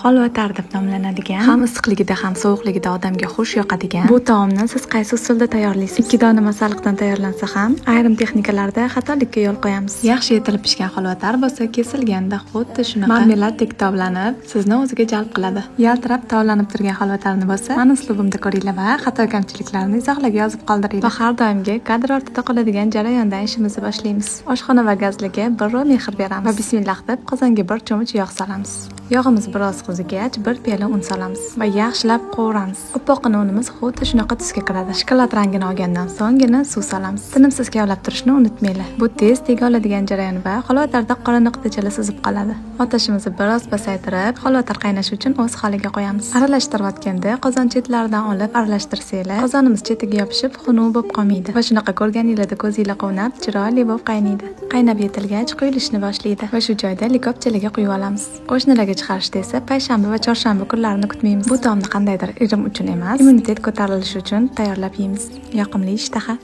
Holvatar deb nomlanadigan, ham issiqligida, ham sovuqligida odamga xush yoqadigan bu taomni siz qaysi usulda tayyorlaysiz? Ikki dona masalliqdan tayyorlansa ham, ayrim texnikalarda xatolikka yo'l qo'yamiz. Yaxshi yetilib pishgan holvatar bo'lsa, kesilganda xuddi shunaqa marmeladdek tovlanib, sizni o'ziga jalb qiladi. Yaltirab tovlanib turgan holvatarni bo'lsa, mani uslubimda ko'ringlar va xato kamchiliklarni izohlarga yozib qoldiringlar. Va har doimgi kadr ortida qoladigan jarayondan ishimizni boshlaymiz. Oshxona va gazliga bir mehr beramiz va bismillah deb qozonga bir cho'mich yog' solamiz. Yog'imiz biroz qizigach, bir piyola un solamiz va yaxshilab qovuramiz. Oppoqqina unimiz xuddi shunaqa tusga kiradi. Shokolad rangini olgandan so'nggina suv solamiz. Tinimsiz kavlab turishni unutmanglar. Bu tez tega oladigan jarayon va holvatarda qora nuqtachalar suzib qoladi. Otashimizni biroz pasaytirib, holvatar qaynashi uchun o'z holiga qo'yamiz. Aralashtirayotganda qozon chetlaridan olib aralashtirsanglar, qozonimiz chetiga yopishib, xunuk bo'lib qolmaydi va shunaqa ko'rganinglarda ko'zinglar quvnab, chiroyli bo'lib qaynaydi. Qaynab yetilgach, quyilishni boshlaydi va shu joyda likopchalarga quyib olamiz. Qo'shnilarga chiqarishda esa payshanba va chorshanba kunlarini kutmaymiz. Bu taomni qandaydir irim uchun emas, immunitet ko'tarilishi uchun tayyorlab yeymiz. Yoqimli ishtaha.